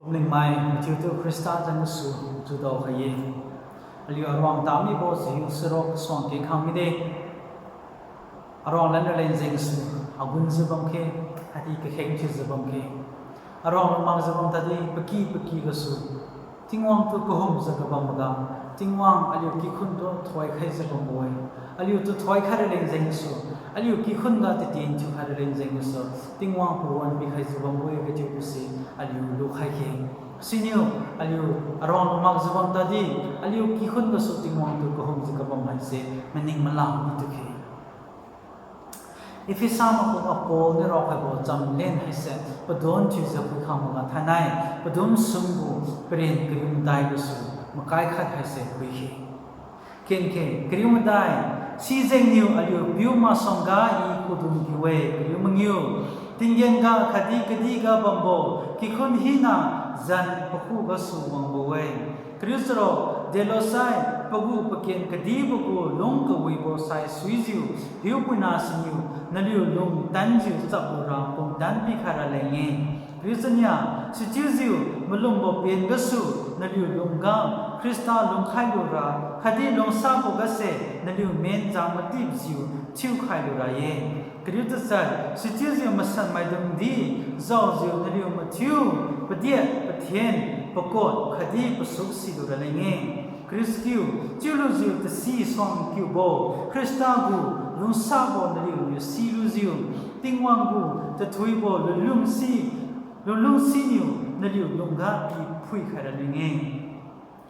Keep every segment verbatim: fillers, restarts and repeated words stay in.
Lingmai mathiutu Khrista jeng gasu chudao khai-e. Aliu aruang tamibo sihiu sirok suang keng khang mide. Aruang lan raleng jengsu agunjiu bamkhe, khatdi kakheng thiujiu bamkhe. Aruang lumakjiu bam tadi paky paky gasu Tingwang tu kahumjiu kabamboga, Tingwang aliu kikhun tu thoikhaijiu bambo-e. Aliutu thoikhai raleng jengsu, aliu kikhun ga tatien thiukhai raleng jengsu, Tingwang pawan pikhaijiu bambo-e kachiubose aliu lukhai khe. Siniu aliu aruang lumakjiu bam tadi, aliu kikhun gasu Tingwang tu kahumjiu kabam haise maning malang mitukhe. Ephesa makumga Paul niu raokhaibo chamlen haise padon thiujiu phuikhang makga thainai padum sumgu paren kariu madai gasu makai khat haise phuikhe. Kenkhe kariu madai, sijengniu aliu piu masuangga I khudung kiu-e, kariu mangiu, tinggen ga khatdi kadihga bambo kikhun hina zan pakhu gasu wangbo-e. Kariu charuk, delosai pagu paken kadibo gu lung kawibo saisuijiu, hiupuina siniu naliu lungtanjiu chaplura pumtan pikhai raleng-e. Kariu chania, sichiujiu malumbo pen gasu naliu lungga Khrista lungkhai lura, khatdi lungsabo gase naliu menchang matipjiu thiukhai lura-e. Kariu tachat, sichiujiu masanmaidungdi jaojiu naliu mathiu padiat pathen pakot khatdi pasuk silu raleng-e. Kariu chakiu, chiulujiu tasi suang kiubo Khrista gu lungsabo naliuniu silujiu, Tingwang gu tathuibo lunlungsi, lunlungsiniu naliu lungga pi phuikhai raleng-e.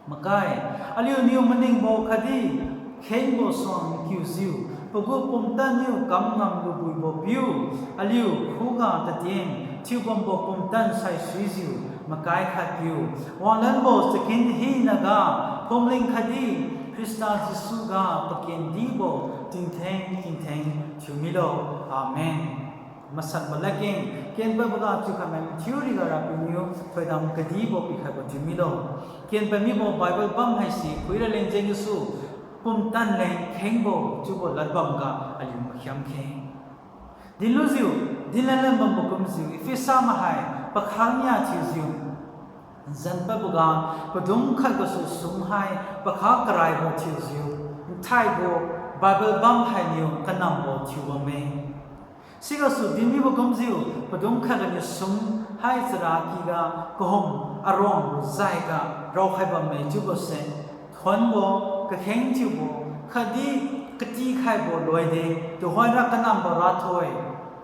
Makai, aliuniu maningbo khatdi khengbo suang kiujiu, pagu pumtanniu kam ngam lubuibo piu, aliu khuga tatien thiubambo pumtan saisuijiu makai khat piu, wanglanbo chakin hinaga phumling khatdi Khrista Jesu ga pakendibo tingtheng tingtheng thiumilo. Amen. Masanbo ladkeng, kenpadboga thiukhaimai mathiu riga Rapiu niu thoidam kadibo pikhaibo thiumilo. Kenpad mibo Bible bam haise phui raleng jengsu, pumtan leng khengbo chiubo ladbamga aliu makhiamkhe. Dinlujiu, dinlan lan bambo kumjiu Ephesa mahai pakha nia thiujiu, nzanpadboga padum khat gasu sumhai pakha karaibo thiujiu, nthaibo Bible bam hainiu kanambo thiubamme. Sigasu dinmibo kumjiu padum khat ganiu sum hai charakyga kahum aruangbo jaiga raokhai bamme chiubose, thuonbo, kakheng thiubo, khatdi katikhaibo loide, tuhoira kanambo rathoi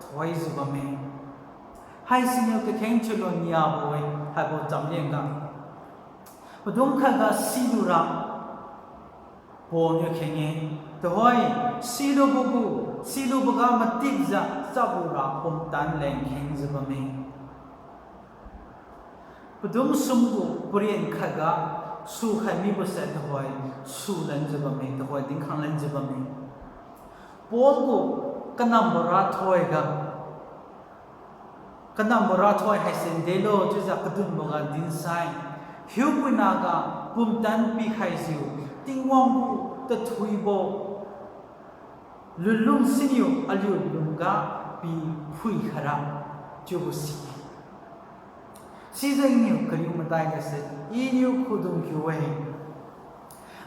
thoijiu bamme. Haisiniu kakheng thiulo niabo-e, haibo chamlengga padum khatga silura Paul niu kheng-e, tuhoi silubo gu, siluboga matipjiu chaplura pumtan leng khengjiu bamme. Padum sumgu paren khatga sukhai mibose tuhoi sulanjiu bamme, tuhoi dinkhang lanjiu bamme. Paul gu kanambo rathoiga, kanambo rathoi haise delo chiujiu kadunboga dinsai, Hiupuinaga pumtan pikhaijiu, Tingwang gu tathuibo lunlung siniu aliu lungga pi phuikhaira chiubo si-e. Sijengniu kariu madai gase, Iniu khudung kiu-e,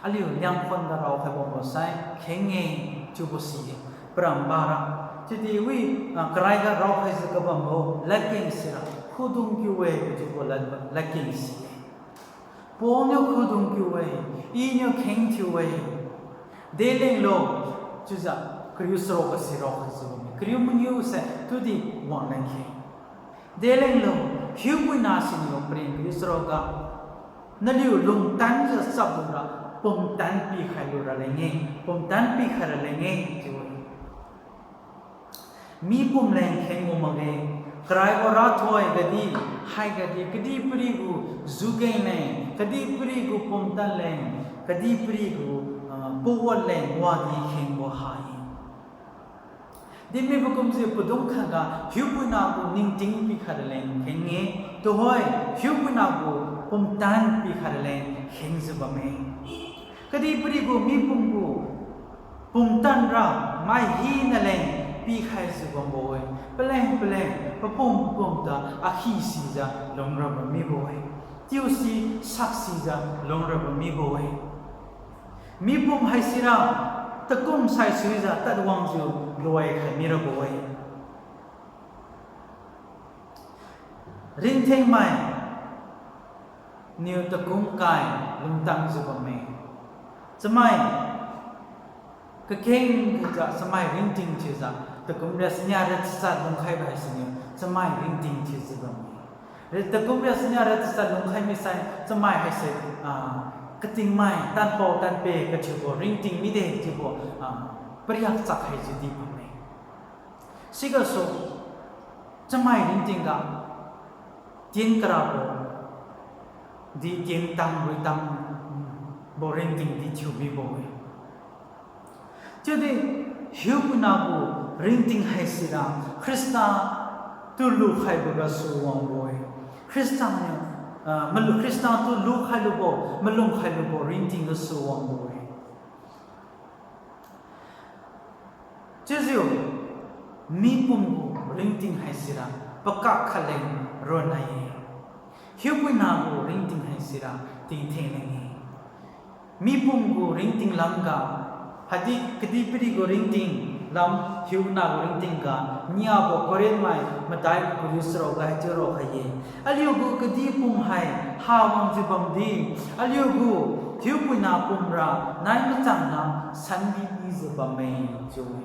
aliu liangkhuanga raokhai bambo sai kheng-e chiubo si-e. Parambara, chiudi wi, ah, karaiga raokhaijiu kabambo ladkeng sira khudung kiu-e chiubo lad, ladkeng si-e. Paul niu khudung kiu-e, Iniu kheng thiu-e, delenglo, chiujiu kariu charuk gase raokhaijiu bamme. Kariu mangiu se chiudi wanglan khe. Delenglo, Hiupuina siniu paren kariu charukga naliu lungtanjiu chaplura pumtan pikhai lura leng-e, pumtan pikhai raleng-e chiu-e. Mi pumleng kheng gu makge, karaibo rathoi gadi, haigadi kadihpiri gu jugeng leng, kadihpiri gu pumtan leng, kadihpiri gu, ah, pawan leng wadi khengbo ha-e. Dinmibo kumjiu padum khatga Hiupuina gu ningting pikhai raleng kheng-e, tuhoi Hiupuina gu pumtan pikhai raleng khengjiu bamme. Kadihpiri gu mipum gu pumtanra mai hina leng pikhaijiu bambo-e. Paleng paleng, papum papum ta akhi sijiu lungra bam mibo-e. Tiusi saksijiu lungra bam mibo-e. Mipum haisira takum saisuijiu tadwangjiu luai khai mirabo-e. Ringthengmai niu takum kai lungtangjiu bamme. Chamai kakeng khuga chamai ringting thiujiu, takum riak sania riak tachat lungkhaibo haisiniu chamai ringting thiujiu bamme. Ri- takum riak sania riak tachat lungkhai misai chamai haise, ah, katingmai, tanpao tanpe kathiubo ringting mide chiubo, ah, pariak chak haijiu di bamme. Sigasu, chamai ringting ga, tien karabo, di tien tang rui tangbo ringting di thiu mibo-e. Chiudi, hiupuina gu ringting haisira, Khrista tu lukhaibo gasu wangbo-e. Khrista niu, ah, malu- Khrista tu lukhai lubo, malumkhai lubo ringting gasu wangbo-e. Chiujiu, mipum gu ringting haisira pakak khatleng ronna-e. Hiupuina gu ringting haisira tingtheng leng-e. Mipum gu ringting lamga, haidi kadihpiri gu ringting lam hiupuina gu ringting ga, niabo Corinth mai madai kariu charuk ga haichiu raokhai-e. Aliu gu kadih pum hai hawangjiu bamdi, aliu gu hiupuina pumra nai machangna sanbi pijiu bamme chiu-e.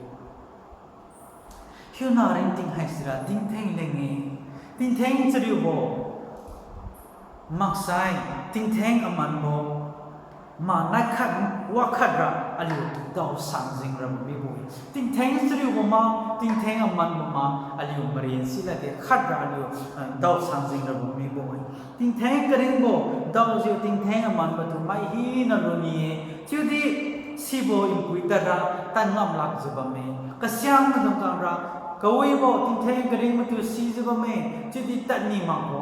Hiuna ringting haisira tingtheng leng-e, tingtheng chariubo maksai, tingtheng amanbo ma naikhat wakhat ra aliu daosan jingra mibo-e. Tingtheng chariubo ma, tingtheng amanbo ma aliu maren silakge khat ra aliu, ah, daosan jingra mibo-e. Tingtheng karingbo daojiu tingtheng amanbo tu mai hina luni-e. Chiudi sibo npui tadra tad ngam lakjiu bamme. Kasiang maidung kamra kawibo tingtheng karing matu sijiu bamme. Chiudi tadni makbo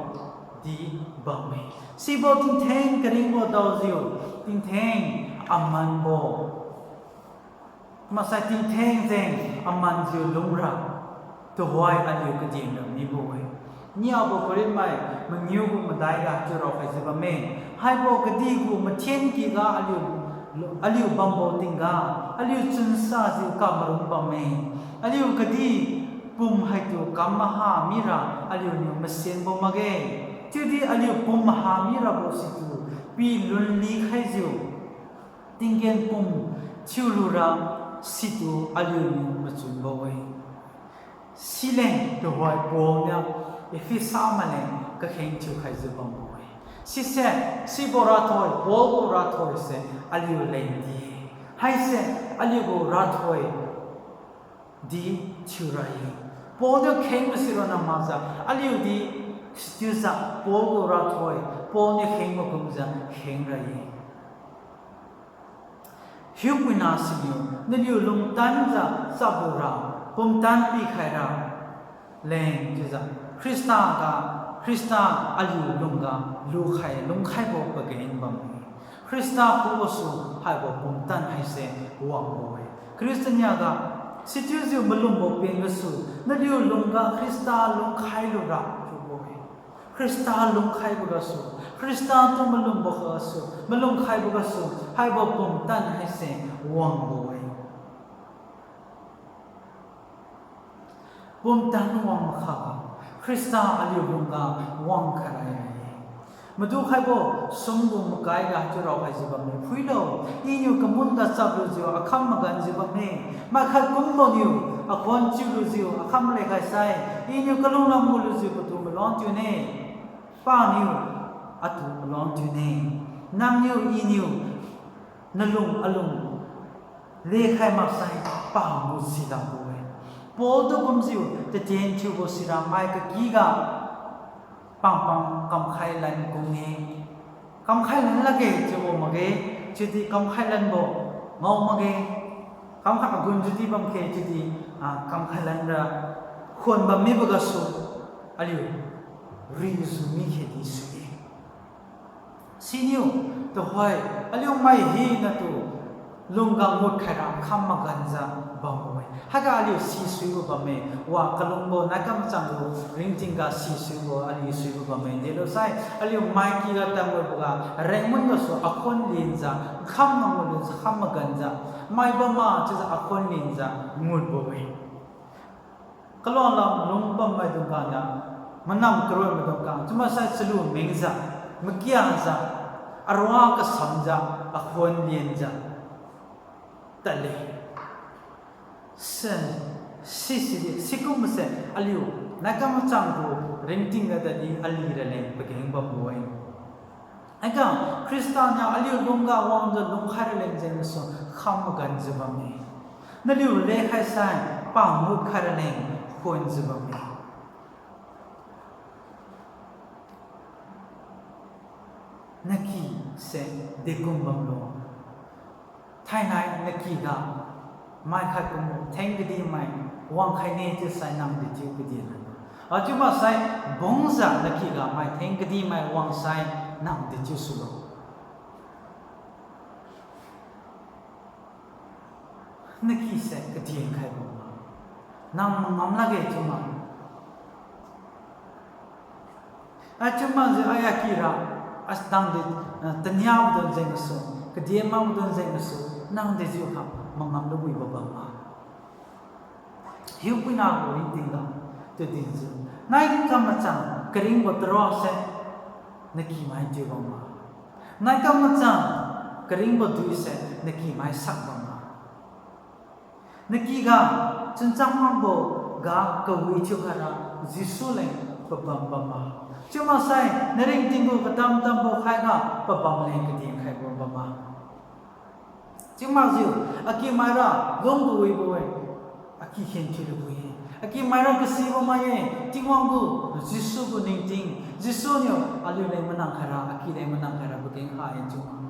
di bamme. Sibo tingtheng karingbo daojiu tingtheng amanbo maksai tingtheng jeng amanjiu lungra, tuhoi aliu kadinra mibo-e. Niabo Corinth mai mangiu gu madai ga chiu raokhaijiu bamme. Haibo kadih gu mathen kyga aliu, aliu bambo tingga, aliu chunsajiu kamarung bamme. Aliu kadih pum haitu kam maha mira aliuniu masenbo makge. Chiudi aliu pum maha mirabo situ pilun likhaijiu tinggen pum thiulura situ aliuniu machunbo-e. Sileng tuhoi Paul niu Ephesa maileng kakheng thiukhaijiu bambo-e. Sise, sibo rathoi, Paul gu rathoise aliu lengdi-e. Haise aliu gu rathoi di thiura-e. Paul niu khengbo sironna makjiu aliu di sichiujiu Paul gu rathoi, Paul niu khengbo kumjiu khengra-e. Hiupuina siniu naliu lungtanjiu chaplura, pumtan pikhaira leng chiujiu Khrista ga, Khrista aliu lungga lukhai lungkhaibo pageng bamme. Khrista khugasu haibo pumtan haise wangbo-e. Christian niaga, sichiujiu malumbo peng gasu naliu lungga Khrista lungkhai lura chiubo-e. Khrista lungkhaibo gasu, Khrista tu malumbo gasu, malumkhaibo gasu haibo pumtan haise wangbo-e. Pumtan wang makhaga Khrista aliu lungga wang kharai-e. Madukhaibo sumgu makai ga chiu raokhaijiu bamme, phuilo, iniu kamun ga chaplujiu akham maganjiu bamme. Maikhat kumbo niu akhuan chiulujiu akham lekhai sai, iniu kalunglam ngulujiu patu maluang thiune. Paniu atu maluang thiune. Nangniu iniu nalung alung lekhai maksai paniu silakbo-e. Paul tu kumjiu tatien thiubo sira mai kakyga pangpang kamkhai lan kung-e. Kamkhai lan lakge chiubo makge, chiudi kamkhai lanbo ngao makge. Kamkhai agun judi bamkhe chiudi, ah, kamkhai lanra khuan bam mibo gasu aliu rijiu mikhe di sui-e. Siniu tuhoi aliu mai hinatu lungga ngut khaira kham maganjiu bambo-e. Haiga aliu sisuibo bamme, wa kalungbo naikam changbo ringtingga sisuibo aliu suibo bamme. Delosai aliu maikyga tamboga rengmun gasu akhon linjiu, kham mangut lujiu, kham maganjiu, mai bamma chiujiu akhon linjiu ngutbo-e. Kaluang lam lung bammaidung ganiu, manam karoi maidung ga, chiumaksai chalu mengjiu, makiajiu, arua kasamjiu, akhon linjiu tadle. Sen, sisidi, sikumse aliu naikam changbo ringtingga tadi ali raleng pageng bambo-e. Haiga Khrista niu aliu lungga wangjiu lungkhai raleng jengsu kham maganjiu bamme. Naliu lekhaisai pa ngut khai raleng khonjiu bamme. Naky se dekum bamlo. Thainai nakyga mai khat kumbo theng kadimai wangkhaine chiusai nang dechiu kadin. Achiu maksai bungjiu nakyga mai theng kadimai wangsai nang dechiu sulo. Naky se kadin khaibo ma. Nang mangam lakge chiu ma. Achiu makjiu ai akira, as nang de, ah, taniabo dun jengsu, kadin makbo dun jengsu, nang dejiukha mangam luwibo bam ma. Hiupuina gu ringtingga, chiu dinjiu. Naikam machang karingbo taro se, naky mai thiu bam ma. Naikam machang karingbo dui se, naky mai sak bam ma. Nakyga, chunchang makbo ga kawi thiukhaira, Jesu leng pabam bam ma. Chiu maksai, naringting gu katam tambo khaiga, pabam leng kadin khaibo bam ma. Chiu makjiu, aky maira lung kawibo-e, aky khen thiulubo-e. Aky maira kasibo mai-e, Tingwang gu, Jesu gu ningting, Jesu niu aliu leng manang khaira, aky leng manang khaira, pageng kha-e chiu ma.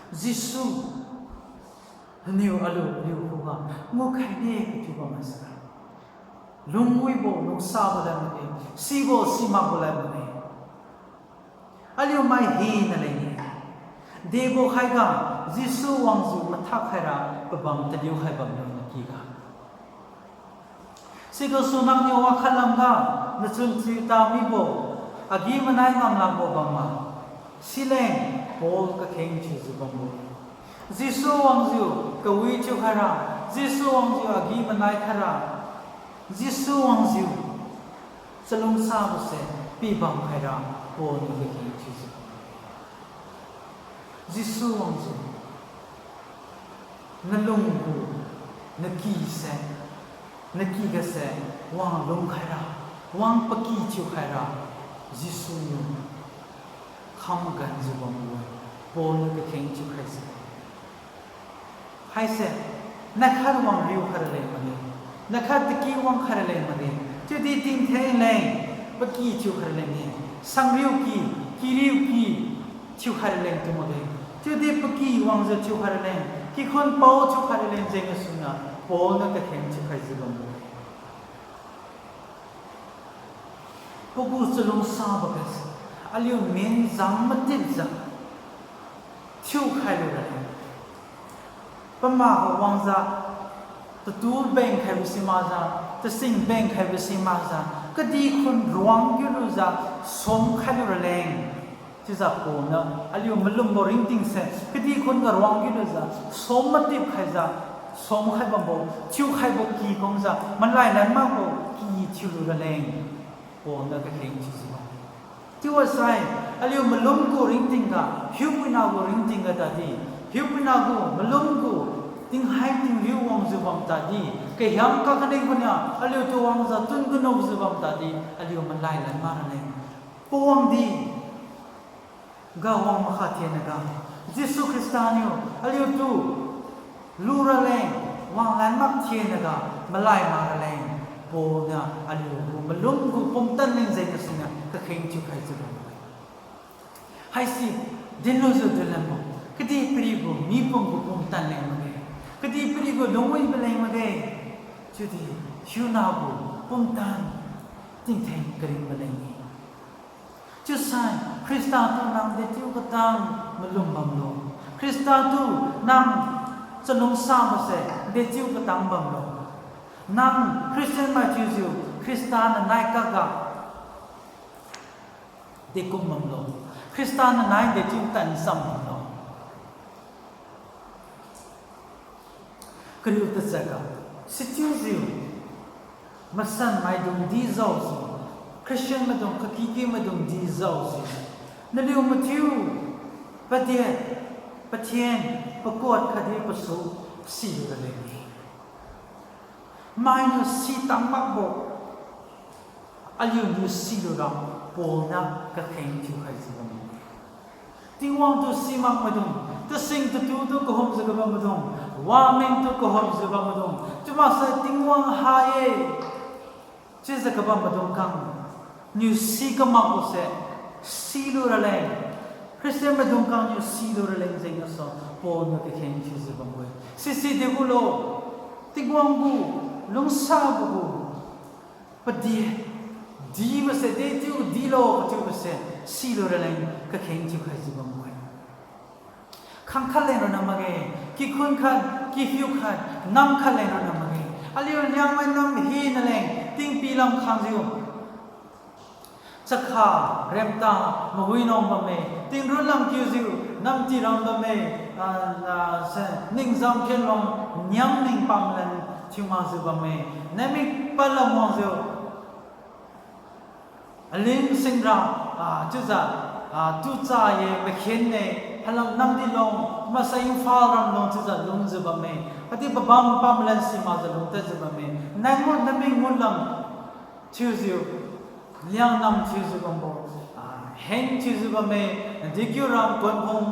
Jesu niu aliu, aliu khuga ngukhaine kathiu bam maksai, lungwibo lungsabo lad makge, sibo simakbo lad makge. Aliu mai hina leng-e. Debo khaiga, Jesu wangjiu mathak khaira pabam taliu khai bamlo nakyga. Sigasu nangniu wakhatlamga, nachun thiuta mibo, agi-manai ngamlakbo bam ma. Sileng, Paul kakheng thiujiu bambo. Jesu wangjiu kawi thiukhaira, Jesu wangjiu agi-manai khaira, Jesu wangjiu chalungsabose pibam khaira, Paul niu kakheng thiujiu bambo. Jesu wangjiu nalung gu, naky se, nakygase, wang lungkhaira, wang paky thiukhaira, Jesu niu kham maganjiu bambo-e, Paul niu kakheng thiukhaijiu. Haise, naikhat wang riukhai raleng makge, naikhat taky wangkhai raleng makge, chiudi tingtheng leng paky thiukhai raleng-e, sangriu ky, kyriu ky thiukhai raleng tu makge, chiudi paky wangjiu thiukhai raleng, kikhun pao thiukhai raleng jeng gasuniu Paul niu kakheng thiukhaijiu bambo-e. Pagu chalungsabo gase, aliu minzang matipjiu thiukhai lu raleng, pamakbo wangjiu, tatu bengkhaibo simakjiu, tasing bengkhaibo simakjiu, kadihkhun ruang kiulujiu somkhai lu raleng. Chiujiu Paul niu aliu malumbo ringtingse, kadihkhun ga ruang kiulujiu som matipkhaijiu, somkhai bambo, thiukhaibo ky kumjiu malai lan makbo ky thiulu raleng, Paul niu kakheng thiujiu bam. Chiuwasai, aliu malum gu ringtingga, hiupuina gu ringtingga tadi, hiupuina gu malum gu tinghai tingriu wangjiu bam tadi, kahiam kakhaning kuniu aliutu wangjiu tun kanujiu bam tadi, aliu malai lan mak raleng. Pawangdi ga wang makha thennaga, Jesu Khrista niu aliutu lu raleng, wanglan mak thennaga, malai mak raleng, Paul niu aliu gu malum gu pumtan leng jeng gasuniu kakheng thiukhaijiu bam-e. Haisi dinlujiu dinlanbo, kadihpiri gu mipum gu pumtan leng makge, kadihpiri gu lungwibo leng makge, chiudi hiuna gu pumtan tingtheng karingbo leng-e. Chiusai Khrista tu nang dechiu katang malum bamlo. Khrista tu Nang chalungsabose dechiu katang bamlo. Nang Christian mai thiujiu Khrista nanai kakga dekum bamlo. Khrista nanai dechiu tancham bamlo. Kariu tachak ga, sichiujiu masan maidung dijiu, Christian maidung, kakikiu maidung dijiu, naliu mathiu, padiat, pathen, pakuat khatdi pasuk silu raleng-e. Mainiu si tang makbo, aliuniu silura Paul niu kakheng thiukhaijiu bam-e. Tingwang tu simak maidung, tasing tatu tu kahumjiu kabam maidung, wameng tu kahumjiu bam maidung, chiumaksai Tingwang ha-e chiujiu kabam maidung khang niu si kamakbose, silu raleng, Christian maidung khang niu silu raleng jeng gasu Paul niu kakheng thiujiu bambo-e. Sisi dekulo, Tingwang gu lungsabo gu padi, dibose dechiu dilo kachiubose, silu raleng kakheng thiukhaijiu bambo-e. Khangkhat leng ronna makge, kikhun khat, kiphiu khat, nam khat leng ronna makge. Aliu Liangmai nam hina leng tingpi lam khangjiu, chakha, remta, mawi nang bamme, tingrun lam kiujiu, namti ram bamme, ah, ah, se, ningzam khenlong, niamning pamalan thiu makjiu bamme, naimik pad lam wangjiu, aling singra, ah, chiujiu, ah, tucha ye, makhen ne, halam namdi long, maksai Imphal ram long chiujiu lungjiu bamme, khatdi pabam pamalan simakjiu lungtadjiu bamme, naimut namik ngut lam thiujiu, Liang nam thiujiu bambo, ah, heng thiujiu bamme, Dikiu ram Kuanphung,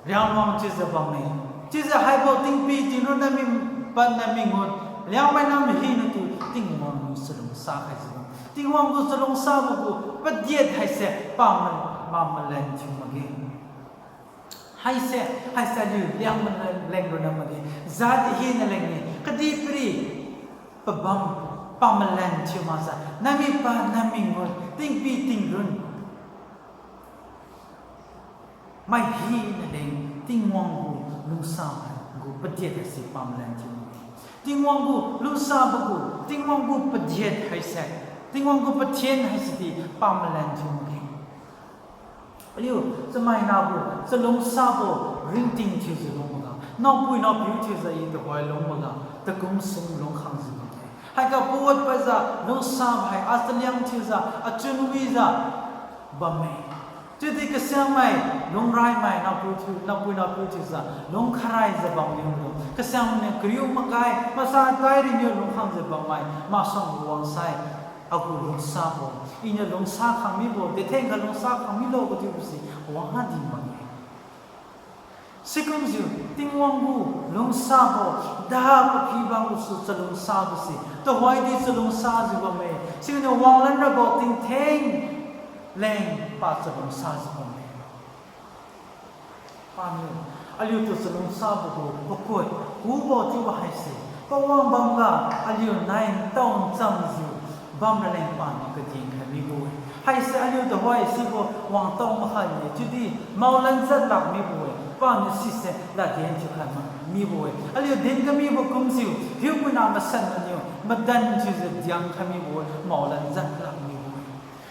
Riangmang chiujiu bamme. Chiujiu haibo tingpi tingrun namik pad namik ngut, Liangmai nam hinatu Tingwang niu chalungsa khaijiu bam. Tingwang gu chalungsabo gu padiat haise pama, pamalan thiu makge. Haise, haise aliu Liangmai leng ronna makge. Jat hina leng-e, kadihpiri pabam pamalan thiu makjiu, namik pad namik ngut, tingpi tingrun mai hina leng Tingwang gu lungsa gu padiat haise pamalan thiu makge. Tingwang gu lungsabo gu, Tingwang gu padiat haise, Tingwang gu pathen haise di pamalan thiu makge. Aliu chamaina gu chalungsabo ringting thiujiu lung makga, naopui naopiu thiujiu i tuhoi lung makga, takum sum lungkhangjiu bamme. Haiga pawat paijiu lungsabo hai achaliang thiujiu, achun wijiu bamme. Chiudi kasiangmai, lungraimai, naopu thiu, naopui naopiu thiujiu lungkharaijiu bamniu, kasiangniu kariu makai, masa tai riniu lungkhangjiu bammai masuang wangsai, agu lungsabo, iniu lungsa khang mibo, dethengga lungsa khang milo kathiubo si wangha di makge. Sikumjiu Tingwang gu lungsabo, daha paphi bambo su chalungsabo se, tuhoidi chalungsajiu bamme, siniu wanglan rabo tingtheng leng pa chalungsajiu bamme. Paniu, aliutu chalungsabo gu pakut kubo chiubo haise, pawang bamga aliu nai tao nchamjiu bam raleng paniu kadin khai mibo-e. Haise aliu tuhoi sibo wangtao makhai-e, chiudi maolan jat lak mibo-e, paniu sise ladin thiukhai ma mibo-e. Aliu din kamibo kumjiu hiupuina masan maniu madan thiujiu diang khai mibo-e, maolan jat lak mibo-e.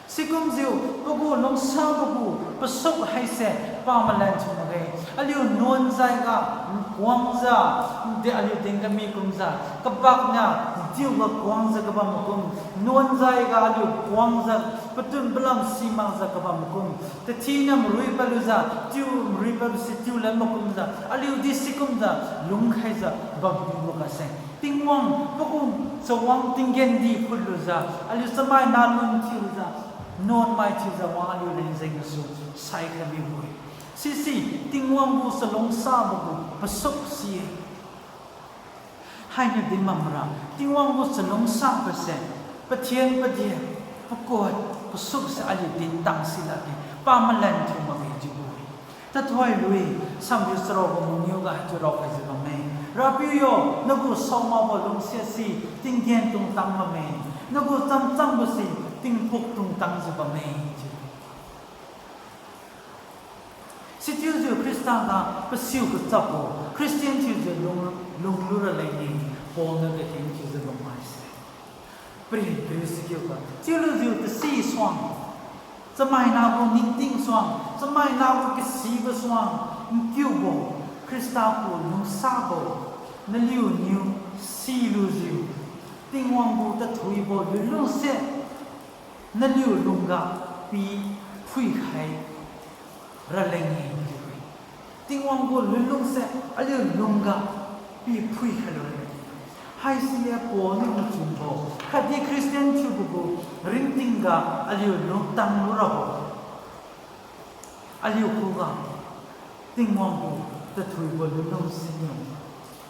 Sikumjiu pagu lungsabo gu pasuk haise pamalan thiu makge. Aliu nuanjaiga kuangjiu, de aliu din kami kumjiu, kabakniu diuga kuangjiu kabam makum, nuanjaiga aliu kuangjiu, patun palam simakjiu kabam makum, tathiniu marui padlujiu, tiu marui padlusi tiulan makumjiu, aliu di sikumjiu lungkhaijiu bamniubo gase, Tingwang pagu chawang tinggen di phutlujiu, aliu chamai nalun thiujiu, nuanmai thiujiu wang aliu leng jeng gasu saikhai mibo-e. Sisi Tingwang gu chalungsabo gu pasuk si-e. Hainiu din bamra, Tingwang gu chalungsabose, pathen, padian, pakuat, pasukse aliu din tang si lakge, pamalan thiu makge chiubo-e. Tathoi lui, samriu charao gu mangiu ga haichiu raokhaijiu bamme. Rapiu yo, nagu saomakbo lungsiat si tinggen tungtang bamme, nagu chamchambo si tingpuk tungtangjiu bamme chiu. Sichiujiu Khrista ga pasiu kachapbo Christian thiujiu lung, lunglu raleng-e, Paul niu kakheng thiujiu lung haise. Paren kariu sikiuga, chiulujiu tasi suang, chamaina gu ningting suang, chamaina gu kasibo suang, nkiubo, Khrista gu lungsabo, naliuniu silujiu, Tingwang gu tathuibo lunlungse, naliu lungga pi phuikhai raleng-e chiu-e. Tingwang gu lunlungse aliu lungga pi phuikhai raleng-e. Haisiniu Paul niu machunbo khatdi Christian thiubo gu ringting ga aliu lungtang lurabo, aliu khuga Tingwang gu tathuibo lunlung siniu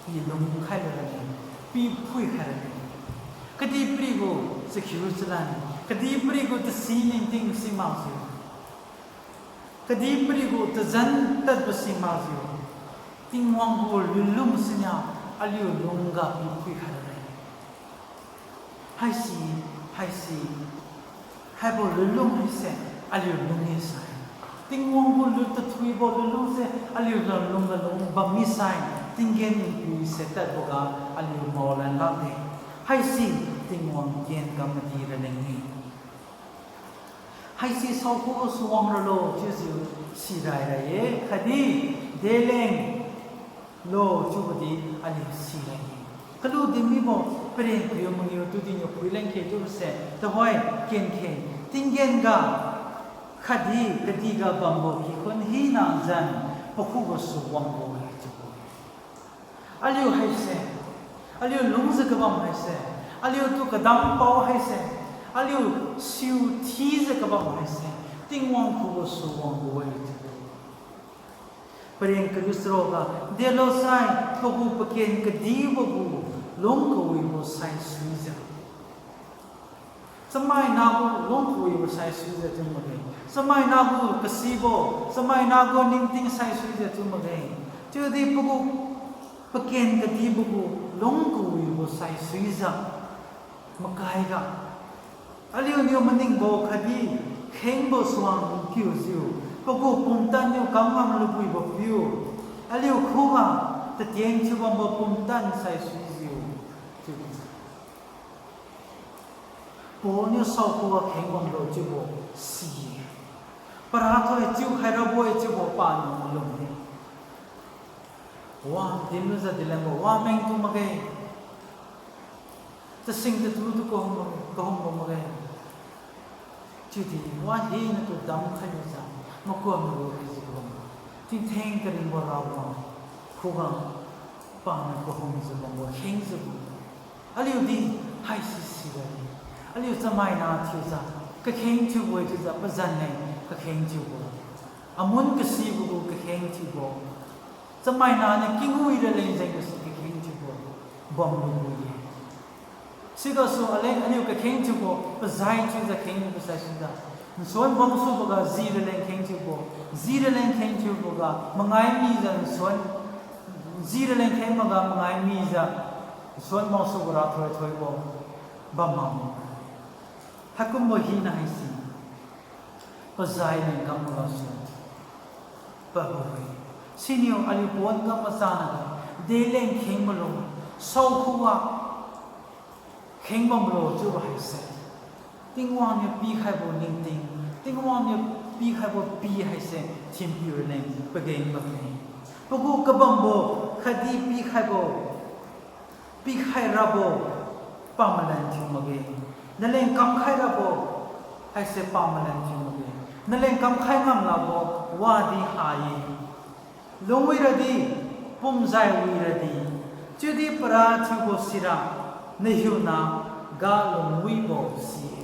pi lungkhai raleng, pi phuikhai raleng. Kadihpiri gu chakhiu chalan, kadihpiri gu tasi ningting si makjiu, kadihpiri gu tazan tadbo si makjiu, Tingwang gu lunlung siniu aliu lungga pi phuikhai raleng. Haisi, haisi, haibo lunlung haise aliu lung misai, Tingwang gu lun tathuibo lunlungse aliu lungga lung bam misai, tinggen pise tadboga aliu maolan lakde. Haisi Tingwang ken kam madi raleng-e. Haisi saokhuga suwang ralo chiujiu sirai ra-e, khatdi deleng lo chiubodi aliu sirai-e. Kalu dinmibo paren kariu mangiu tu diniu phuileng khe chiubose tuhoi kenkhe, tinggen ga khatdi kadihga bambo kikhun hina zan pakhugasu wangbo-e chiubo. Aliu haise, aliu lungjiu kabam haise, aliutu kadampao haise, aliu siu thijiu kabam haise, Tingwang khugasu wangbo-e chiubo. Paren kariu charoga, delosai pagu paken kadibo gu lung kawibo saisuijiu, chamaina gu lung kawibo saisuijiu chiu makge. Chamaina gu kasibo, chamaina gu ningting saisuijiu chiu makge. Chiudi pagu paken kadibo gu lung kawibo saisuijiu, makaiga aliuniu maningbo khatdi khengbo suang nkiujiu, pagu pumtanniu kam ngam lubuibo piu, aliu khuga tatien thiubambo pumtan saisuijiu chiu. Paul niu saokhuga khengbamlo chiubo si-e. Parathoi chiukhai rabo-e chiubo paniu malum-e. Wa dinlujiu dilembo wa mengtu makge. Tasing tatutu kahum, kahumbo makge. Chiudi wa hinatu damkhai lujiu, makuan malu haisi bam, tingtheng karingbo rawang khuga paniu kahumjiu bambo, khengjiu bambo. Aliudi haisi sira-e. Aliu chamaina thiujiu kakheng thiubo-e chiujiu pazan leng kakheng thiubo, amun kasibo gu kakheng thiubo, chamaina niu kingui raleng jeng gasu kakheng thiubo bamlu gu-e. Sigasu aleng aliu kakheng thiubo pazai thiujiu kheng gu saisuijiu, nsuan bamsuboga ji raleng kheng thiubo, ji raleng kheng thiuboga mangai mijiu nsuan, ji raleng kheng maga mangai mijiu nsuan bamsubo rathoi thoibo bam mak-e. Haikumbo hina haise pazai leng kam magasu pabo-e. Siniu aliu pon kam machanaga, deleng kheng malu, saokhuga kheng bamlo chiubo haise, Tingwang niu pikhaibo ningting, Tingwang niu pikhaibo pi haise thinpiu raleng pageng bamme. Pagu kabambo khatdi pikhaibo, pikhai rabo pamalan thiu makge. Naleng kamkhai rabo haise pamalan thiu makge. Naleng kamkhai ngam lakbo wadi ha-e. Lungwi radi, pumjai wi radi, chiudi para thiubo sira, nahiuna ga lungwibo si-e.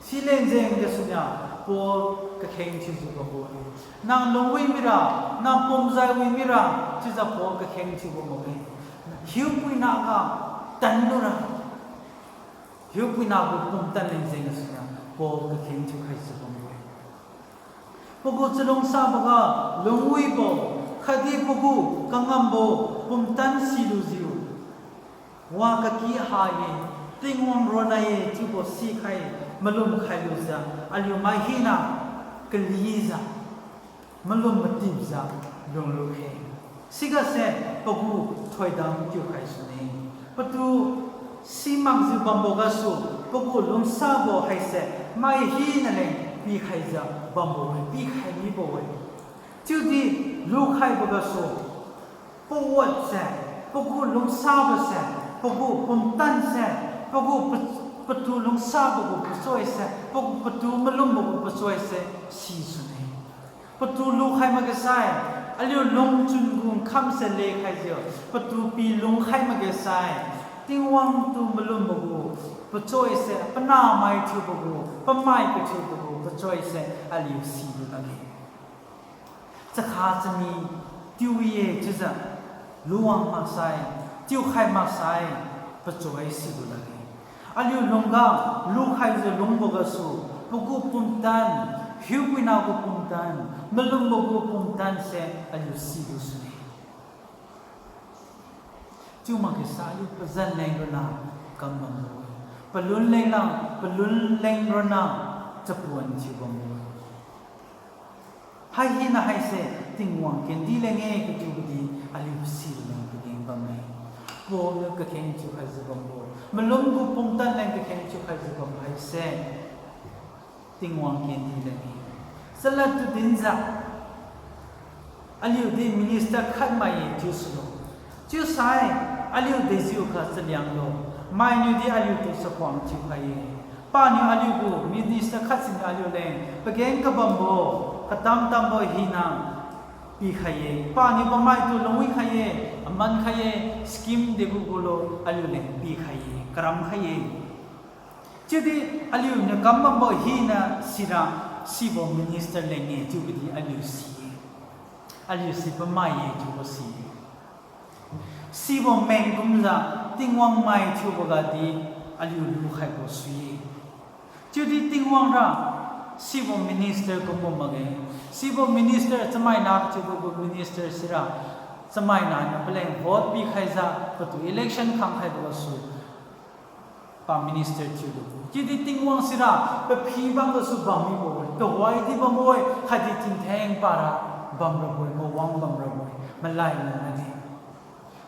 Sileng jeng gasuniu Paul kakheng thiujiu bambo-e. Nang lungwi mira, nang pumjai wi mira, chiujiu Paul kakheng thiubo makge. Hiupuina ga tanlura, hiupuina gu pumtan leng jeng gasuniu Paul kakheng thiukhaijiu bambo-e. Pagu chalungsaboga lungwibo, khatdi pagu kangambo pumtan silujiu, wa kaki ha-e, Tingwang ronna-e chiubo sikhai malum khailujiu, aliu mai hina kalijiu, malum matipjiu lunglu khe. Sigase pagu thoidam tiukhai sune. Patu simakjiu bambo gasu, pagu lungsabo haise mai hina leng pikhaijiu bambo-e, pikhai mibo-e. Chiudi lukhaibo gasu, pawatse, pagu lungsabose, pagu pumtanse, pagu pa- patu lungsabo gu pachoise, pagu patu malumbo gu pachoise, sisune. Patu lukhai makge sai, aliu lungchun gu nkhamse lekhaijiu, patu pi lungkhai makge sai, Tingwang tu malumbo gu pachoise, panamai thiubo gu, pamai kathiubo gu pachoise, aliu silu lakge. Chakha chani tiuwi-e chiujiu, luwang maksai, tiukhai maksai, pachoi silu lakge. Aliu lungga, lukhaijiu lungbo gasu, pagu pumtan, hiupuina gu pumtan, malumbo gu pumtanse aliu silu sune. Chiu makge sai aliu pazan leng ronna kam bambo-e. Palun leng la, palun leng ronna chapuan thiu bambo-e. Hai hina haise Tingwang kendi leng-e kathiu kadi aliu si leng pageng bamme. Paul niu kakheng thiukhaijiu bambo, malum gu pumtan leng kakheng thiukhaijiu bam haise Tingwang kendi leng-e. Chalad tu dinjiu, aliudi minister khat mai-e chiu sulo. Chiusai, aliu dejiukha chalianglo. Mainiudi aliutu chakhuang thiukhai-e. Paniu aliugu minister khat siniu aliuleng pageng kabambo, katam-tambo hina pikhai-e. Paniu pamaitu lungwi khai-e, aman khai-e, scheme degu gulo aliuleng pikhai-e, karam khai-e. Chiudi aliuniu kam bambo hina sira, sibo minister leng-e chiu kadi aliu si-e. Aliu si pamai-e chiubo si-e. Sibo meng kumjiu Tingwang mai thiubo gadi aliu lukhaibo sui-e. Chiudi Tingwang ra sibo minister kumbo makge. Sibo minister chamaina thiubo gu minister sira, chamaina niu paleng vote pikhaijiu patu election khangkhaibo gasu pa minister thiubo-e. Chiudi Tingwang sira paphi bam gasu bam mibo-e, tuhoi di bambo-e, khatdi tingtheng para bamrabo-e, mawang bamrabo-e, malai lungna di.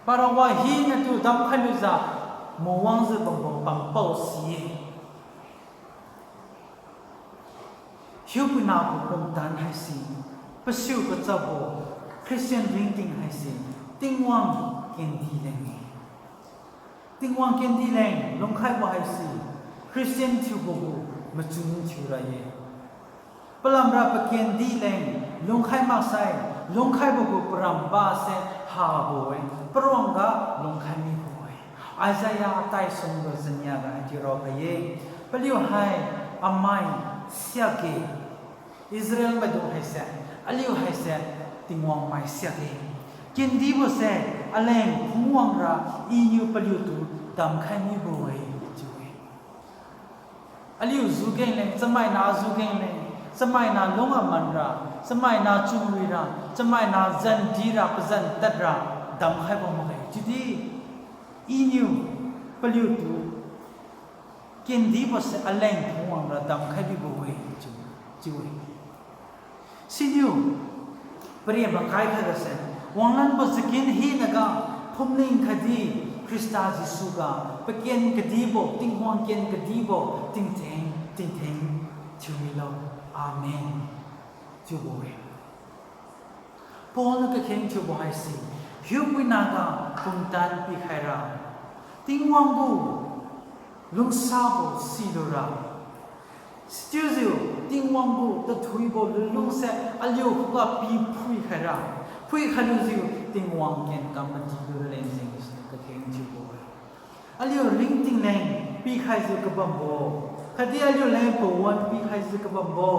Para wa hinatu damkhai lujiu mawangjiu bambo pampao si-e. Hiupuina gu pumtan haise, pasiu kachabo, Christian ringting haise, Tingwang kendi leng-e. Tingwang kendi leng lungkhaibo haise, Christian thiubo gu machun thiura-e. Palamra pakendi leng lungkhai maksai, lungkhaibo gu parambase habo-e, paruangga lungkhai mibo-e. Isaiah tai sumga chania ga haichiu raokhai-e. Paliu hai amai siakge, Israel maidung haise, aliu haise Tingwang mai siakge. Kendibose aleng phungwang ra Iniu paliutu damkhai mibo-e chiu-e. Aliu jugeng leng, chamaina jugeng leng, chamaina lung amanra, chamaina chunwira, chamaina zandira, pazan tadra damkhaibo makge. Chiudi Iniu paliutu kendibose aleng phungwang ra damkhai bibo-e chiu, chiu-e. Siniu pariak makai khatgase, wanglanbo chaken hinaga phumling khatdi Khrista Jesu ga paken kadibo, Tingwang ken kadibo tingtheng tingtheng thiumilo. Amen chiubo-e. Paul niu kakheng thiubo haise, hiupuina ga pumtan pikhaira, Tingwang gu lungsabo silura, sichiujiu Tingwang gu tathuibo lunlungse aliu khuga pi phuikhaira, phuikhalujiu Tingwang ken kam madilu raleng jeng siniu kakheng thiubo-e. Aliu ringting leng pikhaijiu kabambo, khatdi aliu leng pawan pikhaijiu kabambo,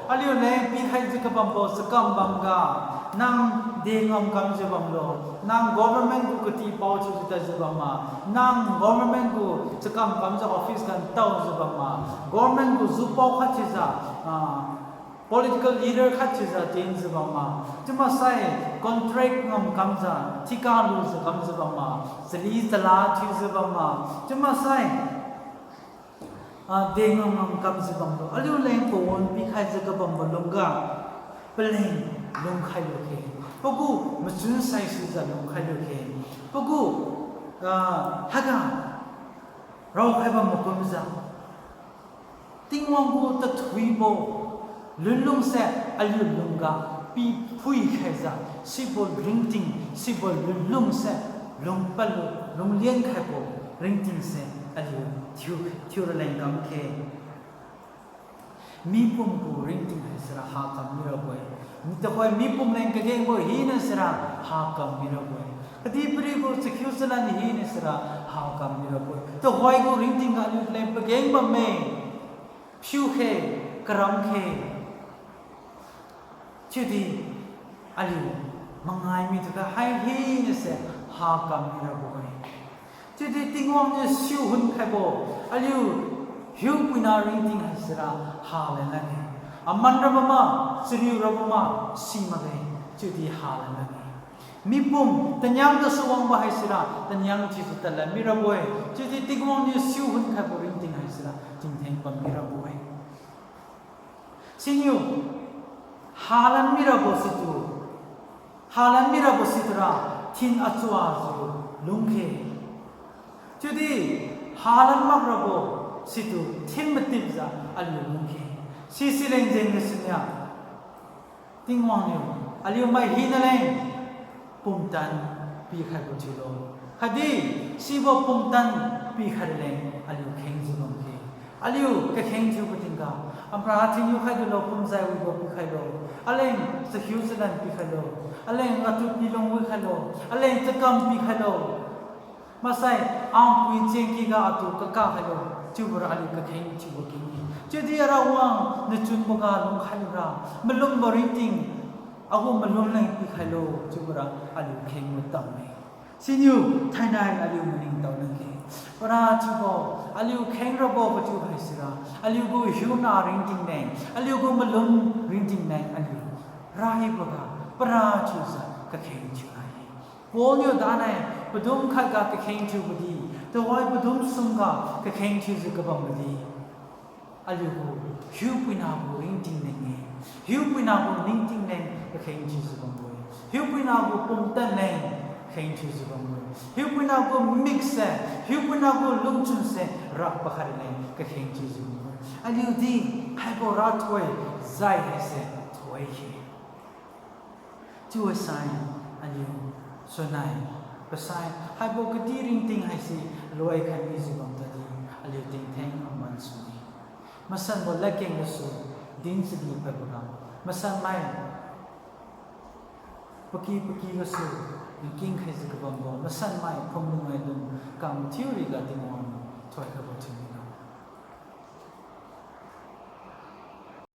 aliu leng pikhaijiu kabambo chakam bamga, nang dengam kamjiu bamlo, nang government gu katipao thiujiu tadjiu bamma, nang government gu chakam kamjiu office ga ntaojiu bamma, government gu jupao khat thiujiu, ah, political leader khat thiujiu tenjiu bamma, chiumaksai contract ngam kamjiu, thika lujiu kamjiu bamma, chali chala thiujiu bamma, chiumaksai, ah, dengam ngam kamjiu bamlo, aliu leng pawan pikhaijiu kabambo lungga, paleng lungkhai lukhe. Pagu machun saisuijiu lungkhai lukhe. Pagu, ah, haiga raokhai bam makumjiu Tingwang gu tathuibo lunlungse aliu lungga piphui khaijiu, sibo ringting, sibo lunlungse lungpadlu, lunglian khaibo ringtingse aliu thiu, thiuraleng kamkhe. Mipum gu ringting haisira hakam mirabo-e. Tuhoi mipum leng kagengbo hina sira hakam mirabo-e. Kadihpiri gu chakhiu chalan hina sira hakam mirabo-e. Tuhoi gu ringting ga aliu leng pageng bamme. Phiukhe, karamkhe. Chiudi aliu mangai mi tuga hai hinase hakam mirabo-e. Chiudi Tingwang niu siu hun khaibo, aliu hiupuina ringting haisira halan lakge. Aman rabo ma, chariu rabo ma, simakge, chiudi halan lakge. Mipum taniang gasu wangbo haisira taniang thiujiu tadlan mirabo-e. Chiudi Tingwang niu siu hun khaibo ringting haisira tingtheng bam mirabo-e. Siniu halan mirabo situ, halan mirabo situra thin achuajiu lungkhe. Chiudi halan makrabo situ thin matipjiu aliu lungkhe. Sisi leng jeng gasuniu Tingwang niu aliu mai hina leng pumtan pikhaibo thiulo. Khatdi sibo pumtan pikhai raleng aliu khengjiu bamkhe. Aliu kakheng thiubo tingga, amra thingiu khaidilo, pumjai wibo pikhailo, aleng chakhiu chalan pikhailo, aleng atu pilung wikhailo, aleng chakam pikhailo. Maksai, ampui chengkiga atu kaka khailo, chiubora aliu kakheng thiubo keng-e. Chiudi Arawang nachunboga lungkhai lura, malumbo ringting, agu malum leng pikhailo, chiubora aliu khengbo tamme. Siniu thainai aliu maningtao lakge. Para chiubo, aliu kheng rabo kachiu haisira, aliu gu hiuna ringting leng, aliu gu malum ringting leng aliu raiboga para chiujiu kakheng thiu hai-e. Paul niu danai padum khatga kakheng thiubodi, tuhoi padum sumga kakheng thiujiu kabambodi, aliu gu hiupuina gu ringting leng-e, hiupuina gu ningting leng kakheng thiujiu bambo-e, hiupuina gu pumtan leng kakheng thiujiu bambo-e, hiupuina gu mikse, hiupuina gu lungchunse rap pakhat leng kakheng thiujiu bambo-e. Aliudi haibo rathoi jai haise thoi-e. Chiusai aliu sunai pasai haibo kadi ringting haise loikhai mijiu bam tadi aliu tingtheng aman sune. Masanbo ladkeng gasu din chadi paiboga, masanmai paky paky gasu nking khaijiu kabambo, masanmai phumlung maidung kam thiuriga Tingwang thoikhaibo thiu.